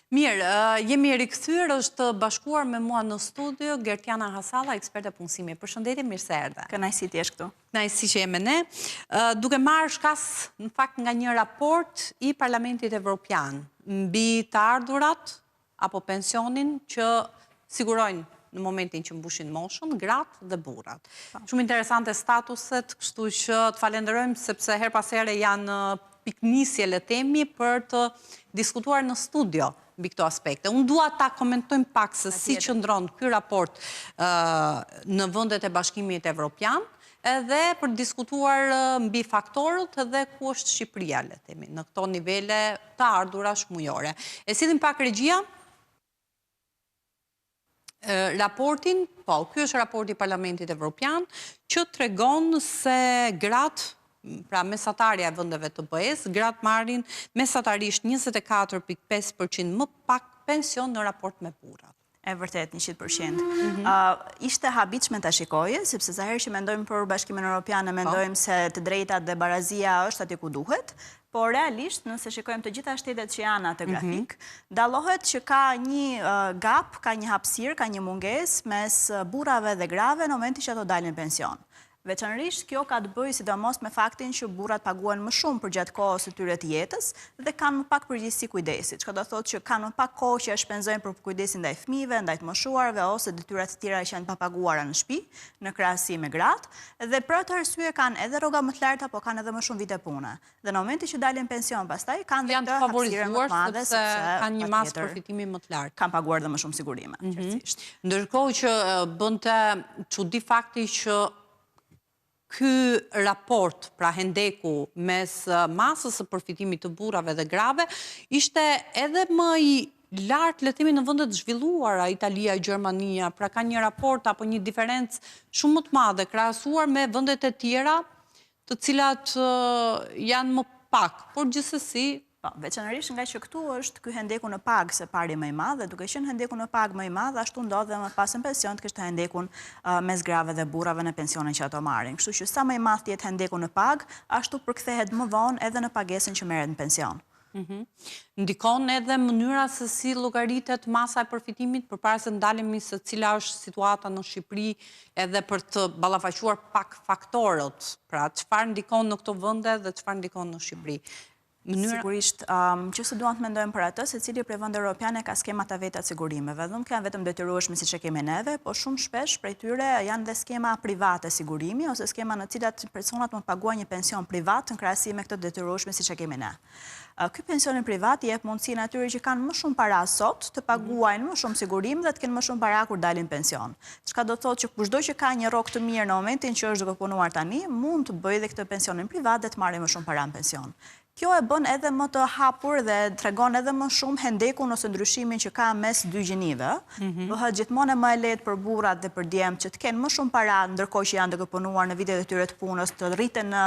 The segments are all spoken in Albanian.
Mirë, jemi rikthyer, është bashkuar me mua në studio Gertiana Hasalla, eksperte punësimi. Përshëndetje, mirë se erdhe. Kënaqësi të jesh këtu. Kënaqësi që je me ne. Duke marrë shkas në fakt nga një raport i Parlamentit Evropian mbi të ardhurat apo pensionin që sigurojnë në momentin që mbushin moshën, gratë dhe burrat. Po. Shumë interesante statuset, kështu që të falenderojmë sepse herë pas here janë pikënisje le të themi për të diskutuar në studio mbi këto aspekte. Unë dua ta komentojmë pak se si qëndron ky raport në vendet e Bashkimit Evropian, edhe për të diskutuar mbi faktorët dhe ku është Shqipëria, le të themi, në këto nivele të ardhurash mujore. E sjellim pak regjia? Raportin, po, ky është raporti i Parlamentit Evropian, që tregon se gratë, pra mesatarja e vendeve të BE-së, gratë marrin mesatarisht 24.5% më pak pension në raport me burrat. E vërtetë, 100%. Mhm. Ishte e habitshme ta shikoje, sepse sa herë që mendojmë për Bashkimin Europian, ne po. mendojmë se të drejtat dhe barazia është aty ku duhet, Por realisht, nëse shikojmë të gjitha shtetet që janë në atë mhm. grafik, dallohet që ka një gap, ka një hapësirë, ka një mungesë mes burrave dhe grave në momentin që ato dalin në pension. Veçanërisht kjo ka të bëjë sidomos me faktin që burrat paguhen më shumë përgjatë kohës së tyre të jetës dhe kanë më pak përgjegjësi kujdesi, çka do thotë që kanë më pak kohë që e shpenzojnë për kujdesin ndaj fëmijëve, ndaj të moshuarve ose detyra të tjera që janë të papaguara në shtëpi, në krahasim me gratë, dhe për atë arsye kanë edhe rroga më të larta, po kanë edhe më shumë vite pune. Dhe në momentin që dalin në pension pastaj kanë dhe këtë hapësirë më të madhe sepse kanë një masë përfitimi më të lartë. Kanë paguar dhe më shumë sigurime, mhm. qartësisht. Ndërkohë që bënte çudi fakti që ky raport, pra hendeku mes masës së përfitimit të burrave dhe grave, ishte edhe më i lartë, le të themi në vende të zhvilluara, Italia, Gjermania, pra ka një raport apo një diferencë shumë më të madhe krahasuar me vendet e tjera të cilat janë më pak, por gjithsesi Po, veçanërisht nga që këtu është ky hendeku në pagë së pari më i madh dhe duke qenë hendeku në pagë më i madh, ashtu ndodh dhe më pas në pension të kesh hendekun mes grave dhe burrave në pensionin që ato marrin. Kështu që sa më i madh të jetë hendeku në pagë, ashtu përkthehet më vonë edhe në pagesën që merret në pension. Mhm. Ndikon edhe mënyra se si llogaritet masa e përfitimit, përpara se ndalemi se cila është situata në Shqipëri edhe për të ballafaquar pak faktorët, pra çfarë ndikon në këto vende dhe çfarë ndikon në Shqipëri. Mënyra... Sigurisht, që se duam të mendojmë për atë, secili prej vendeve europiane ka skemat e veta të sigurimeve, dhe nuk janë vetëm detyrueshme siç e kemi neve, po shumë shpesh prej tyre janë dhe skema private sigurimi, ose skema në cilat personat mund të paguajnë një pension privat në krahasim me këtë detyrueshme siç e kemi ne. Ky pensionin privat i jep mundësinë atyre që kanë më shumë para sot të paguajnë më shumë sigurim dhe të kenë më shumë para kur dalin në pension. Çka do të thotë që kushdo që ka një rrogë të mirë në momentin që është duke punuar tani, mund të bëjë dhe këtë pensionin privat dhe të marrë më shumë para në pension. Kjo e bën edhe më të hapur dhe tregon edhe më shumë hendekun ose ndryshimin që ka mes dy gjinive. Mhm. Bëhet gjithmonë më e lehtë për burrat dhe për djemtë që të kenë më shumë para ndërkohë që janë duke punuar në vitet e tyre të punës, të rriten në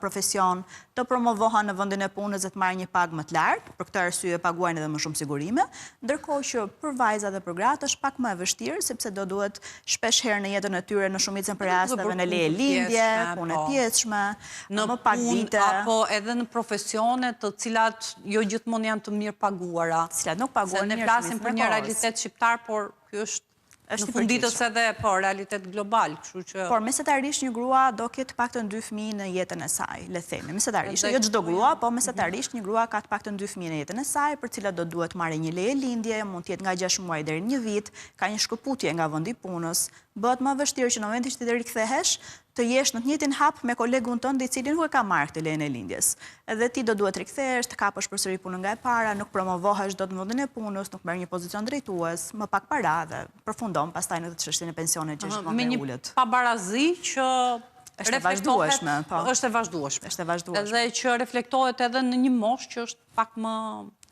profesion, të promovohen në vendin e punës dhe të marrin një pagë më të lartë, për këtë arsye paguajnë edhe më shumë sigurime, ndërkohë që për vajzat dhe për gratë është pak më e vështirë, sepse do duhet shpesh herë në jetën e tyre në shumicën prej rasteve në leje lindje, punë e po. pjesshme, në më pak vite. Apo edhe në profesione të cilat jo gjithmonë janë të mirëpaguara. Të cilat nuk paguhen mirë. Se ne flasim për një realitet shqiptar, por ky është Është në fund ditës edhe, po, realitet global, kështu që... Por, mesatarisht një grua do ketë të paktën dy fëmijë në jetën e saj, le të themi. Mesatarisht, jo çdo grua, po mesatarisht një grua ka të paktën dy fëmijë në jetën e saj, për cilat do duhet marrë një leje lindje, mund të jetë nga 6 muaj deri në një vit, ka një shkëputje nga vendi i punës, bëhet më vështirë që në momentin që ti të rikthehesh, të jesh në të njëjtin hap me kolegun tënd i cili nuk e ka marrë këtë lejen e lindjes. Edhe ti do duhet të rikthehesh, të kapësh përsëri punën nga e para, nuk promovohesh dot në vendin e punës, nuk merr një pozicion drejtues, më pak para dhe përfundon pastaj në këtë çështjen e pensionit që është gjithmonë më e ulët. Me një pabarazi që është e vazhdueshme, po. Është e vazhdueshme. Është e vazhdueshme. Edhe që reflektohet edhe në një moshë që është pak më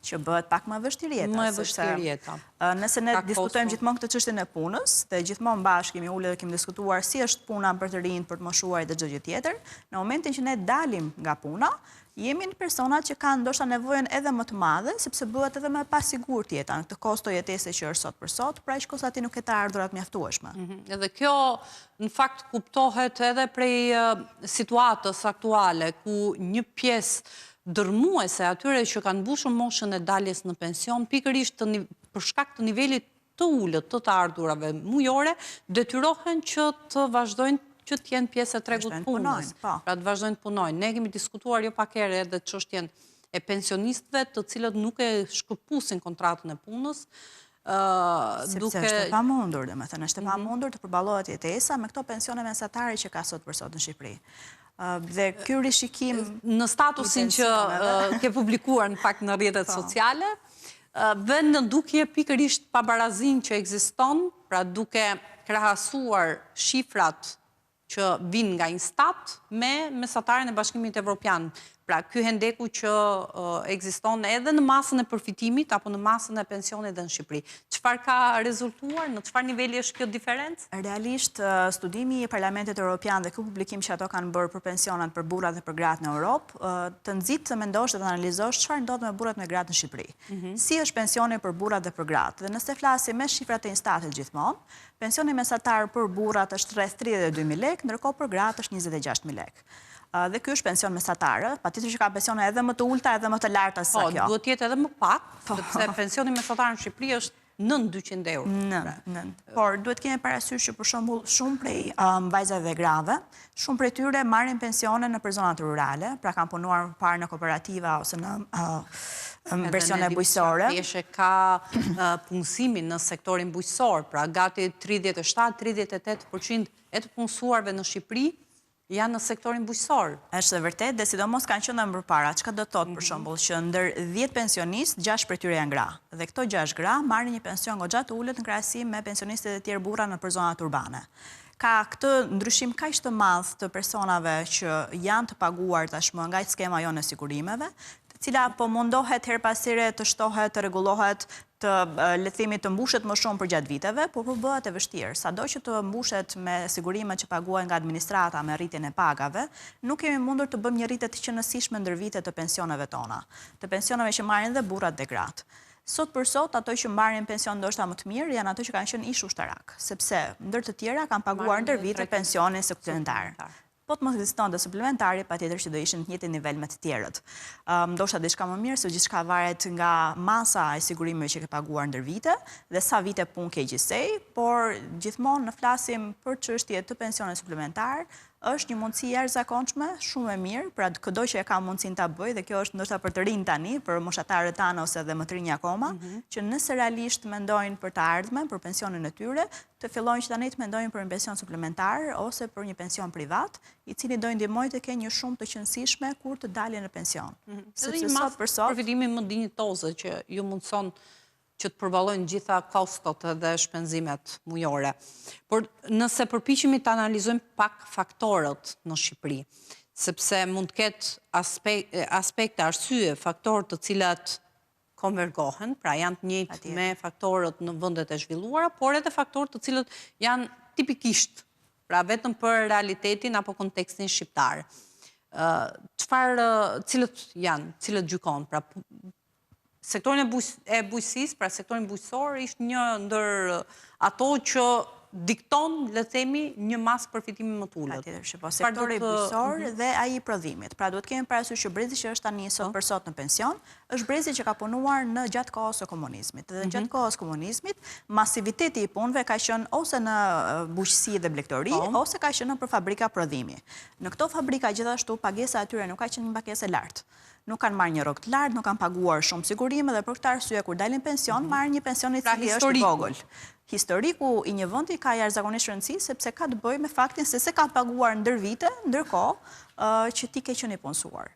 që bëhet pak më e vështirë jeta. Më e vështirë jeta. Nëse ne diskutojmë gjithmonë këtë çështjen e punës, dhe gjithmonë bashkë jemi ulur dhe kemi diskutuar si është puna për të rinjtë, për të moshuarit dhe çdo gjë tjetër, në momentin që ne dalim nga puna, jemi në personat që kanë ndoshta nevojën edhe më të madhe, sepse bëhet edhe më e pasigurt jeta në këtë kosto jetese që është sot për sot, pra aq kohë sa ti nuk ke të ardhurat e mjaftueshme. Mhm. Edhe kjo në fakt kuptohet edhe prej situatës aktuale, ku një pjesë dërrmuese e atyre që kanë mbushur moshën e daljes në pension, pikërisht të për shkak të nivelit të ulët të të ardhurave mujore, detyrohen që të vazhdojnë që të jenë pjesë e tregut të punës. Po. Pra të vazhdojnë të punojnë. Ne kemi diskutuar jo pak herë edhe çështjen e pensionistëve të cilët nuk e shkëpusin kontratën e punës, Sepse është e pamundur, domethënë, është e mhm. pamundur të përballohet jetesa me këto pensione mesatare që ka sot për sot në Shqipëri. Dhe ky rishikim... Në statusin që ke publikuar në fakt në rrjetet po. sociale, vë në dukje pikërisht pabarazinë që ekziston, pra duke krahasuar shifrat që vijnë nga INSTAT me mesataren e Bashkimit Evropian. Pra, ky hendeku që ekziston edhe në masën e përfitimit apo në masën e pensionit dhe në Shqipëri. Çfarë ka rezultuar? Në çfarë niveli është kjo diferencë? Realisht, studimi i Parlamentit Europian dhe ky publikim që ato kanë bërë për pensionet për burrat dhe për gratë në Europë, të nxit të mendosh dhe të analizosh çfarë ndodh me burrat me gratë në Shqipëri. Mhm. Si është pensioni për burrat dhe për gratë? Dhe nëse flasim me shifrat e INSTAT-it gjithmonë, Pensioni mesatar për burrat është rreth 32.000 lekë, ndërkohë për gratë është 26.000 lekë. Dhe ky është pension mesatar, patjetër që ka pensione edhe më të ulëta edhe më të larta se sa po, kjo. Po, duhet të jetë edhe më pak, po. sepse pensioni mesatar në Shqipëri është nën 200 euro. Nën, nën. Por duhet kemi parasysh që për shembull shumë prej um, vajzave dhe grave, shumë prej tyre marrin pensione nëpër zonat rurale, pra kanë punuar më parë në kooperativa ose në uh, versione bujqësore. Pjesë ka punësimin në sektorin bujqësor, pra gati 37-38% e të punësuarve në Shqipëri janë në sektorin bujqësor. Është e vërtetë dhe sidomos kanë qenë dhe më përpara. Çka do të thotë për mhm. shembull që ndër 10 pensionistë, 6 prej tyre janë gra. Dhe këto 6 gra marrin një pension goxha të ulët në krahasim me pensionistët e tjerë burra nëpër zonat urbane. Ka këtë ndryshim kaq të madh të personave që janë të paguar tashmë nga skema jonë e sigurimeve, e cila po mundohet herë pas here të shtohet, të rregullohet, të le të themi të mbushet më shumë përgjatë viteve, por po bëhet e vështirë. Sado që të mbushet me sigurimet që paguhen nga administrata me rritjen e pagave, nuk kemi mundur të bëjmë një rritje të qenësishme ndër vite të pensioneve tona, të pensioneve që marrin dhe burrat dhe gratë. Sot për sot, ato që marrin pension ndoshta më të mirë janë ato që kanë qenë ish ushtarakë, sepse ndër të tjera kanë paguar ndër vite pensionin suplementar. Po të mos ekzistonte suplementari, patjetër që do ishin në të njëjtin nivel me të tjerët. Ndoshta diçka më mirë, se gjithçka varet nga masa e sigurimeve që ke paguar ndër vite dhe sa vite punë ke gjithsej, por gjithmonë në flasim për çështje të pensionit suplementar, është një mundësi e jashtëzakonshme, shumë e mirë, pra këdo që e ka mundësinë ta bëjë dhe kjo është ndoshta për të rinj tani, për moshatarët tanë ose edhe më të rinj akoma, mhm. që nëse realisht mendojnë për të ardhmen, për pensionin e tyre, të fillojnë që tani të mendojnë për një pension suplementar ose për një pension privat, i cili do i ndihmojë të kenë një shumë të qenësishme kur të dalin në pension. Mhm. Sepse sot për sot përfitimi më dinjitoze që ju mundëson që të përballojnë gjitha kostot dhe shpenzimet mujore. Por nëse përpiqemi të analizojmë pak faktorët në Shqipëri, sepse mund të ketë aspekte, arsye, faktorë të cilat konvergohen, pra janë të njëjtë me faktorët në vendet e zhvilluara, por edhe faktorë të cilët janë tipikisht, pra vetëm për realitetin apo kontekstin shqiptar. Çfarë, cilët janë, cilët gjykon, pra sektorin e bujqësisë, pra sektorin bujqësor ishte një ndër ato që dikton, le të themi, një masë përfitimi më të ulët. Patjetër që po, sektori bujqësor mhm. dhe ai i prodhimit. Pra duhet kemi parasysh që brezi që është tani sot po. për sot në pension, është brezi që ka punuar në gjatë kohës së komunizmit. Dhe gjatë mhm. kohës së komunizmit, masiviteti i punëve ka qenë ose në bujqësi dhe blegtori, po. ose ka qenë nëpër fabrika prodhimi. Në këto fabrika gjithashtu pagesa e tyre nuk ka qenë një pagesë e lartë. Nuk kanë marrë një rrogë të lartë, nuk kanë paguar shumë sigurime dhe për këtë arsye kur dalin në pension, mhm. marrin një pension i pra, cili është i vogël. Historiku i një vendi ka jashtëzakonisht rëndësi sepse ka të bëjë me faktin se sa ke paguar ndër vite, ndërkohë që ti ke qenë i punësuar.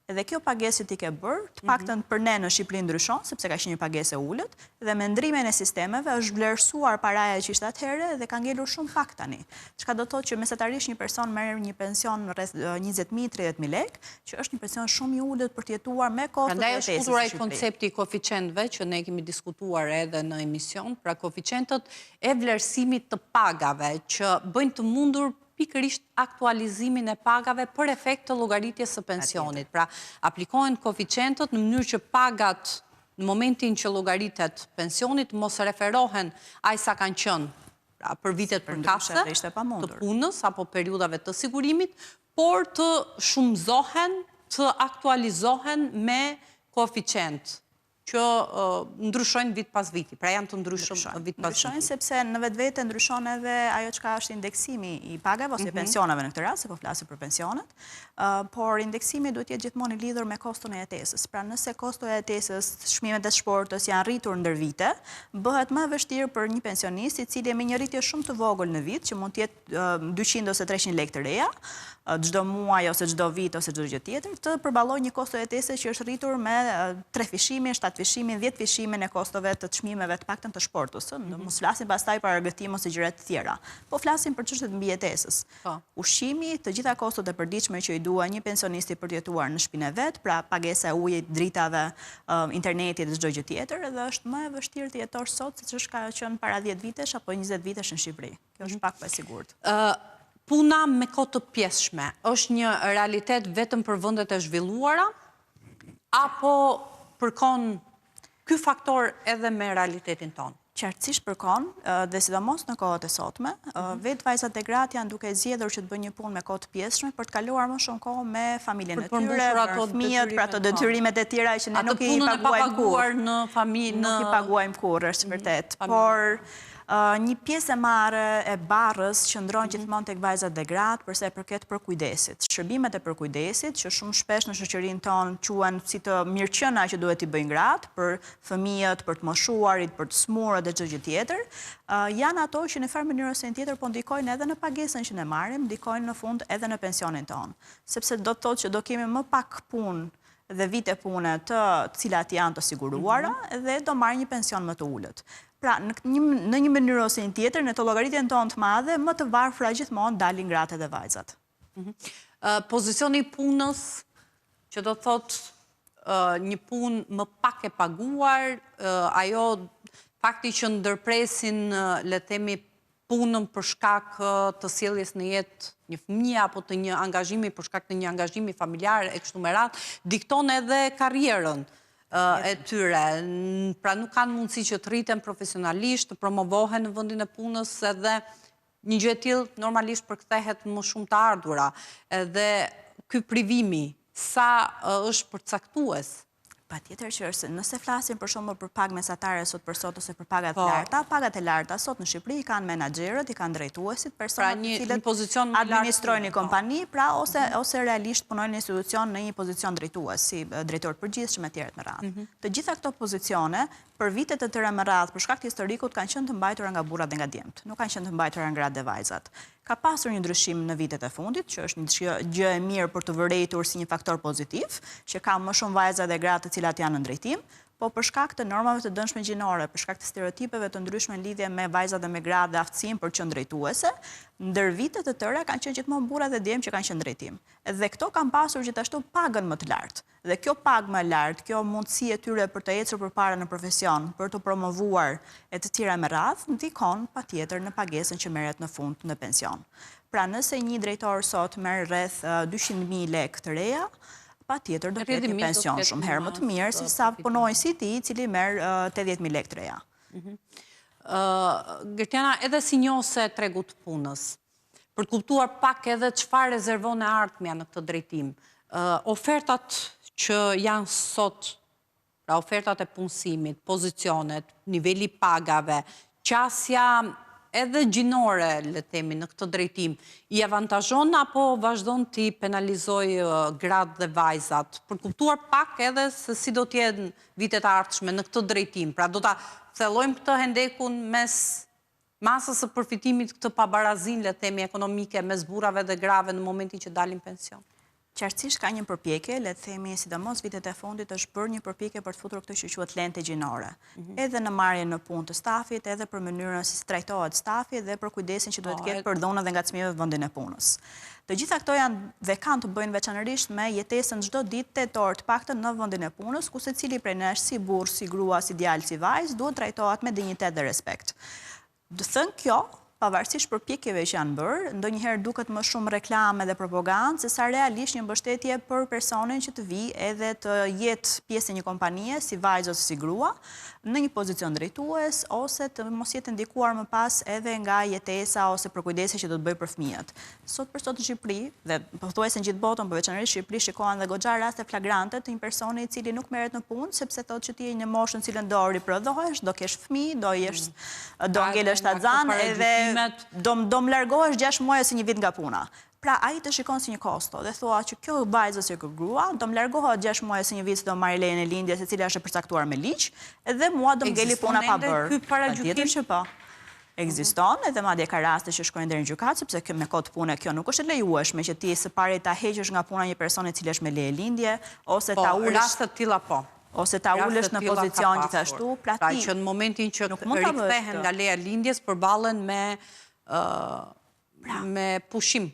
Dhe kjo pagesë që ti ke bërë, të mhm. paktën për ne në Shqipëri ndryshon, sepse ka qenë një pagesë e ulët, dhe me ndrimin e sistemeve është vlerësuar paraja që ishte atëherë dhe ka ngelur shumë pak tani. Çka do të thotë që mesatarisht një person merr një pension rreth 20.000, 30.000 lekë, që është një pension shumë i ulët për të jetuar me kostot e jetesës në Shqipëri. Prandaj është futur ai koncepti i koeficientëve që ne kemi diskutuar edhe në emision, pra koeficientët e vlerësimit të pagave që bëjnë të mundur pikërisht aktualizimin e pagave për efekt të llogaritjes së pensionit. Pra, aplikohen koeficientët në mënyrë që pagat në momentin që llogaritet pensioni të mos referohen aq sa kanë qenë pra, për vitet përkatëse të punës apo periudhave të sigurimit, por të shumëzohen, të aktualizohen me koeficient që ndryshojnë vit pas viti, pra janë të ndryshëm vit pas viti. Ndryshojnë sepse në vetvete ndryshon edhe ajo çka është indeksimi i pagave ose mhm. pensioneve në këtë rast, se po flasim për pensionet, por indeksimi duhet të jetë gjithmonë i lidhur me koston e jetesës. Pra nëse kostoja e jetesës, çmimet e shportës janë rritur ndër vite, bëhet më e vështirë për një pensionist i cili me një rritje shumë të vogël në vit, që mund të jetë 200 ose 300 lekë të reja, çdo muaj ose çdo vit ose çdo gjë tjetër, të përballojë një kosto jetese që është rritur me trefishimin, shtatëfishimin, dhjetëfishimin e kostove të çmimeve të paktën të shportës, ëh, mhm. mos flasim pastaj për argëtim ose gjëra të tjera. Po flasim për çështjet e mbijetesës. Po. Ushqimi, të gjitha kostot e përditshme që i duhen një pensionisti për të jetuar në shtëpinë e vet, pra pagesa e ujit, dritave, internetit dhe çdo gjë tjetër, edhe është më e vështirë të jetosh sot se ç'është ka qenë para 10 vitesh apo 20 vitesh në Shqipëri. Kjo është mhm. pak më e sigurt. Puna me kohë të pjesshme është një realitet vetëm për vendet e zhvilluara apo përkon ky faktor edhe me realitetin tonë? Qartësisht përkon dhe sidomos në kohët e sotme, mhm. vetë vajzat dhe gratë janë duke zgjedhur që të bëjnë një punë me kohë të pjesshme për të kaluar më shumë kohë me familjen e tyre, për fëmijët, për ato detyrimet e tjera që ne nuk i paguajmë kurrë. Në familje, nuk i paguajmë kurrë, është mhm. vërtet. Por Një pjesë e madhe e barrës qëndron mhm. gjithmonë tek vajzat dhe gratë për sa i përket përkujdesit. Shërbimet e përkujdesit, që shumë shpesh në shoqërinë tonë quhen si të mirëqena që duhet t'i bëjnë gratë për fëmijët, për të moshuarit, për të sëmurët dhe çdo gjë tjetër, janë ato që në farë mënyrë ose një tjetër po ndikojnë edhe në pagesën që ne marrim, ndikojnë në fund edhe në pensionin tonë. Sepse do të thotë që do kemi më pak punë dhe vite pune të cilat janë të siguruara mhm. dhe do marrë një pension më të ulët. Pra, në një, në një mënyrë ose një tjetër, në të llogaritjen tonë të madhe, më të varfra gjithmonë dalin gratë dhe vajzat. Mhm. Pozicioni i punës, që do thotë një punë më pak e paguar, ajo fakti që ndërpresin, le të themi, punën për shkak të sjelljes në jetë një fëmije apo të një angazhimi për shkak të një angazhimi familjar e kështu me radhë, dikton edhe karrierën e tyre. Pra nuk kanë mundësi që të rriten profesionalisht, të promovohen në vendin e punës edhe një gjë e tillë normalisht përkthehet më shumë të ardhura. Edhe ky privimi sa është përcaktues Patjetër që është, nëse flasim për shembull për pagë mesatare sot për sot ose për paga të po. larta, pagat e larta sot në Shqipëri i kanë menaxherët, i kanë drejtuesit, personat pra, të cilët administrojnë një po. kompani, pra ose mhm. ose realisht punojnë në institucion në një pozicion drejtues, si drejtor të përgjithshëm e tjerë me radhë. Mhm. Të gjitha këto pozicione për vite të tëra me radhë, për shkak të historikut kanë qenë të mbajtura nga burrat dhe nga djemtë, nuk kanë qenë të mbajtura nga gratë dhe vajzat. Ka pasur një ndryshim në vitet e fundit, që është një gjë e mirë për të vërejtur si një faktor pozitiv, që ka më shumë vajza dhe gra të cilat janë në drejtim, po për shkak të normave të dëmshme gjinore, për shkak të stereotipeve të ndryshme në lidhje me vajzat dhe me gratë dhe aftësinë për të qenë drejtuese, ndër vite të tëra kanë qenë gjithmonë burra dhe djem që kanë qenë në drejtim. Dhe këto kanë pasur gjithashtu pagën më të lartë. Dhe kjo pagë më e lartë, kjo mundësi e tyre për të ecur përpara në profesion, për t'u promovuar e të tjera me radhë, ndikon patjetër në pagesën që merret në fund në pension. Pra nëse një drejtor sot merr rreth 200.000 lekë të reja, patjetër do ketë një pension shumë herë më të mirë se sa punonjësi i tij i cili merr 80.000 lekë të reja. Mhm. Gertiana, edhe si njohëse e tregut të punës, për të kuptuar pak edhe çfarë rezervon e ardhmja në këtë drejtim. Ofertat që janë sot, pra ofertat e punësimit, pozicionet, niveli i pagave, qasja edhe gjinore, le të themi, në këtë drejtim, i avantazhon apo vazhdon t'i penalizojë gratë dhe vajzat? Për të kuptuar pak edhe se si do të jenë vitet e ardhshme në këtë drejtim. Pra do ta thellojmë këtë hendekun mes masës së përfitimit këtë pabarazinë, le të themi, ekonomike mes burrave dhe grave në momentin që dalin pension? Qartësisht ka një përpjekje, le të themi, sidomos vitet e fundit është bërë një përpjekje për të futur këtë që quhet lente gjinore. Mhm. Edhe në marrjen në punë të stafit, edhe për mënyrën se si trajtohet stafi dhe për kujdesin që duhet të po, ketë për dhunën dhe ngacmimet në vendin e punës. Të gjitha këto janë dhe kanë të bëjnë veçanërisht me jetesën çdo ditë 8 orë të paktën në vendin e punës, ku secili prej nesh si burrë, si grua, si djalë, si vajzë, duhet trajtohet me dinjitet dhe respekt. Thënë kjo, pavarësisht përpjekjeve që janë bërë, ndonjëherë duket më shumë reklamë edhe propagandë sesa realisht një mbështetje për personin që të vijë edhe të jetë pjesë e një kompanie, si vajzë ose si grua, në një pozicion drejtues ose të mos jetë ndikuar më pas edhe nga jetesa ose përkujdesja që do të bëjë për fëmijët. Sot për sot në Shqipëri, dhe pothuajse në gjithë botën, por veçanërisht në Shqipëri shikohen dhe goxha raste flagrante të një personi i cili nuk merret në punë sepse thotë që ti je në moshën në cilën do riprodhohesh, do kesh fëmijë, do jesh mm. do ngelesh shtatzënë edhe do do më largohesh 6 muaj ose një vit nga puna. Pra ai të shikon si një kosto dhe thua që kjo vajzë ose kjo grua do më largohet 6 muaj ose një vit se do marrë lejen e lindjes e cila është e përcaktuar me ligj dhe mua do më ngeli puna pa bërë. Ky paragjykim që po. Ekziston, edhe madje ka raste që shkojnë deri në gjykatë, sepse kjo me kod pune kjo nuk është e lejueshme që ti së pari ta heqësh nga puna një person i cili është me leje lindje ose ta po, ulësh raste të tilla po. Ose ta ulësh në pozicion gjithashtu, pra, pra ti që në momentin që rikthehen nga leja e lindjes përballen me pra, me pushim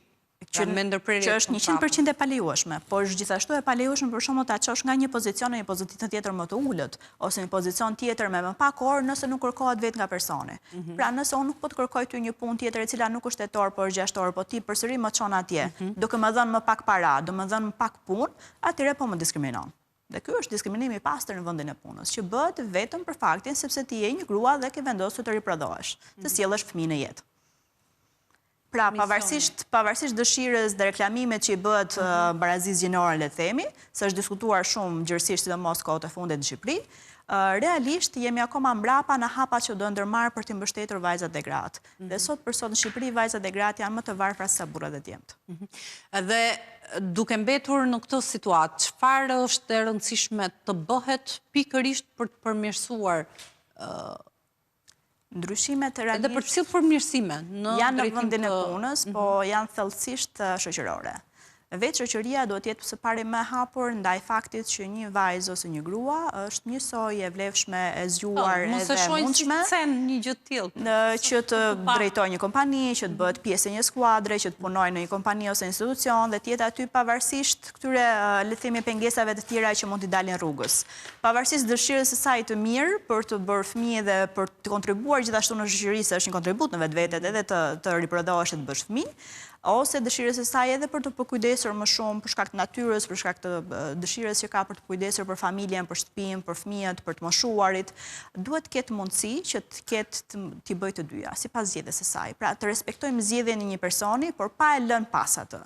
që me ndërprerje që është 100% e palejueshme, por është gjithashtu e palejueshme për shembull ta çosh nga një pozicion në një pozicion tjetër më të ulët, ose një pozicion tjetër me më pak orë nëse nuk kërkohet vetë nga personi. Mhm. Pra nëse unë nuk po të kërkoj ty një punë tjetër e cila nuk është 8 orë, por është 6 orë, po ti përsëri më çon atje, mhm. duke më dhënë më pak para, do më dhënë më pak punë, atëherë po më diskriminon. Dhe ky është diskriminimi i pastër në vendin e punës, që bëhet vetëm për faktin sepse ti je një grua dhe ke vendosur të riprodhohesh, të mhm. sjellësh fëmijë në jetë. Pra, pavarësisht, pavarësisht dëshirës dhe reklamimit që i bëhet mhm. barazisë gjinore, le të themi, se është diskutuar shumë gjerësisht sidomos kohët e fundit në Shqipëri, realisht jemi akoma mbrapa në hapat që duhen ndërmarrë për t'i mbështetur vajzat dhe gratë. Mhm. Dhe sot për sot në Shqipëri vajzat dhe gratë janë më të varfra se burrat dhe djemtë. Mhm. Dhe duke mbetur në këtë situatë, çfarë është e rëndësishme të bëhet pikërisht për të përmirësuar Ndryshimet realisht... Edhe për të sjellë përmirësime në janë në vendin e punës, po mhm. janë thellësisht shoqërore. Vetë shoqëria duhet të jetë së pari më e hapur ndaj faktit që një vajzë ose një grua është njësoj e vlefshme, e zgjuar po, edhe e mundshme. Mos e shohin si një gjë të tillë. Që të drejtojë një kompani, që të bëhet pjesë e një skuadre, që të punojë në një kompani ose institucion dhe të jetë aty pavarësisht këtyre, le të themi, pengesave të tjera që mund t'i dalin rrugës. Pavarësisht dëshirës së saj të mirë për të bërë fëmijë dhe për të kontribuar gjithashtu në shoqëri, se është një kontribut në vetvete edhe të të riprodhohesh e të bësh fëmijë, ose dëshirës së saj edhe për t'u përkujdesur më shumë për shkak të natyrës, për shkak të dëshirës që ka për t'u kujdesur për familjen, për shtëpinë, për fëmijët, për të moshuarit, duhet të ketë mundësi që të ketë t'i bëjë të dyja, sipas zgjedhjes së saj. Pra, të respektojmë zgjedhjen e një personi, por pa e lënë pas atë.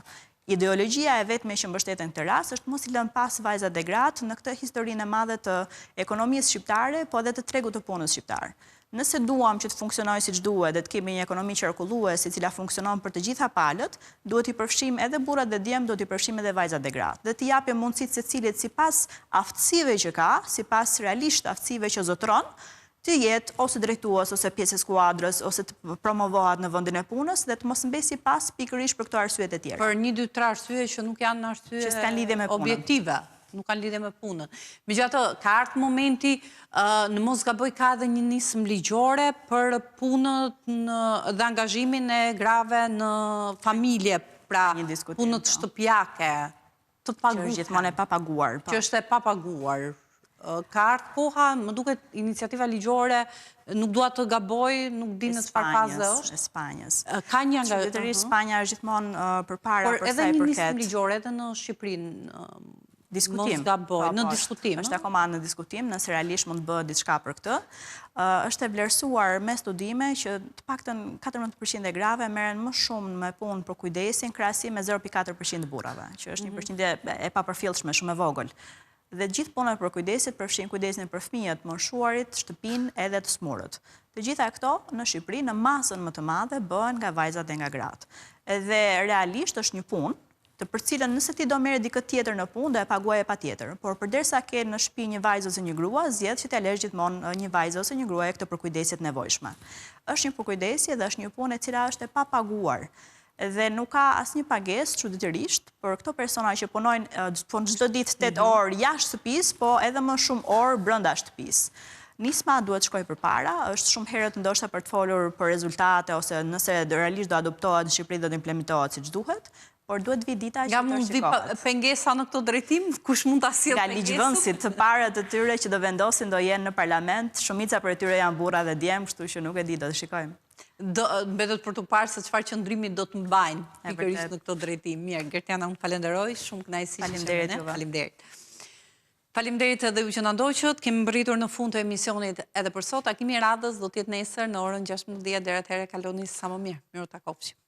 Ideologjia e vetme që mbështetet në këtë rast është mos i lënë pas vajzat dhe gratë në këtë historinë e madhe të ekonomisë shqiptare, po edhe të tregut të punës shqiptar. Nëse duam që të funksionojë siç duhet dhe të kemi një ekonomi qarkulluese e cila funksionon për të gjitha palët, duhet t'i përfshijmë edhe burrat dhe djemtë, duhet t'i përfshijmë edhe vajzat dhe gratë dhe t'i japim mundësitë secilit sipas aftësive që ka, sipas realisht aftësive që zotëron, të jetë ose drejtues ose pjesë e skuadrës ose të promovohet në vendin e punës dhe të mos mbesi pas pikërisht për këto arsyet e tjera. Për një, dy, tre arsye që nuk janë arsye që s'kanë lidhje me punën. Objektive, nuk kanë lidhje me punën. Megjithatë, ka ardhur momenti, në mos gaboj ka edhe një nismë ligjore për punët dhe angazhimin e grave në familje, pra punët po. shtëpiake. të paguhen. Që është gjithmonë e papaguar. Po. Që është e papaguar. Ka ardhur koha, më duket iniciativa ligjore, nuk dua të gaboj, nuk di në çfarë faze është. E Spanjës. Ka një nga... Çuditërisht, Spanja është gjithmonë përpara për sa i përket. Por edhe një nismë ligjore edhe në Shqipëri, diskutim. Mos gaboj, po, në po, diskutim. Është akoma në diskutim, nëse realisht mund të bëhet diçka për këtë. Është e vlerësuar me studime që të paktën 14% e grave merren më shumë me punë për kujdesin, krahasim me 0.4% të burrave, që është një mhm. përqindje e papërfillshme, shumë e vogël. Dhe gjithë punët për kujdesit përfshijnë kujdesin për fëmijët, moshuarit, shtëpinë edhe të smurët. Të gjitha këto në Shqipëri në masën më të madhe bëhen nga vajzat dhe nga gratë. Dhe realisht është një punë, të për cilën nëse ti do merrje dikë tjetër në punë, do e paguaje patjetër. Por përderisa ke në shtëpi një vajzë ose një grua, zgjedh që t'ia lesh gjithmonë një vajze ose një gruaje këtë përkujdesje të nevojshme. Është një përkujdesje dhe është një punë e cila është e papaguar dhe nuk ka asnjë pagesë çuditërisht për këto persona që punojnë çdo ditë 8 mhm. orë jashtë shtëpisë, po edhe më shumë orë brenda shtëpisë. Nisma duhet të shkojë përpara, është shumë herët ndoshta për të folur për rezultate ose nëse realisht do adoptohet në Shqipëri do të implementohet siç duhet, por duhet të vijë dita që të shikohet. Nga mund vijë pengesa në këtë drejtim? Kush mund ta sjellë pengesën? Nga ligjvënësit, të parët e tyre që do vendosin do jenë në parlament, shumica prej tyre janë burra dhe djem, kështu që nuk e di, do të shikojmë. Do mbetet për t'u parë se çfarë qëndrimi do të mbajnë pikërisht në këtë drejtim. Mirë, Gertiana, unë falenderoj, shumë kënaqësi që ishe me ne. Faleminderit. Faleminderit edhe ju që na ndoqët. Kemi mbërritur në fund të emisionit edhe për sot. Takimi i radhës do të jetë nesër në orën 16 deri atëherë kaloni sa më mirë. Mirutakofshim.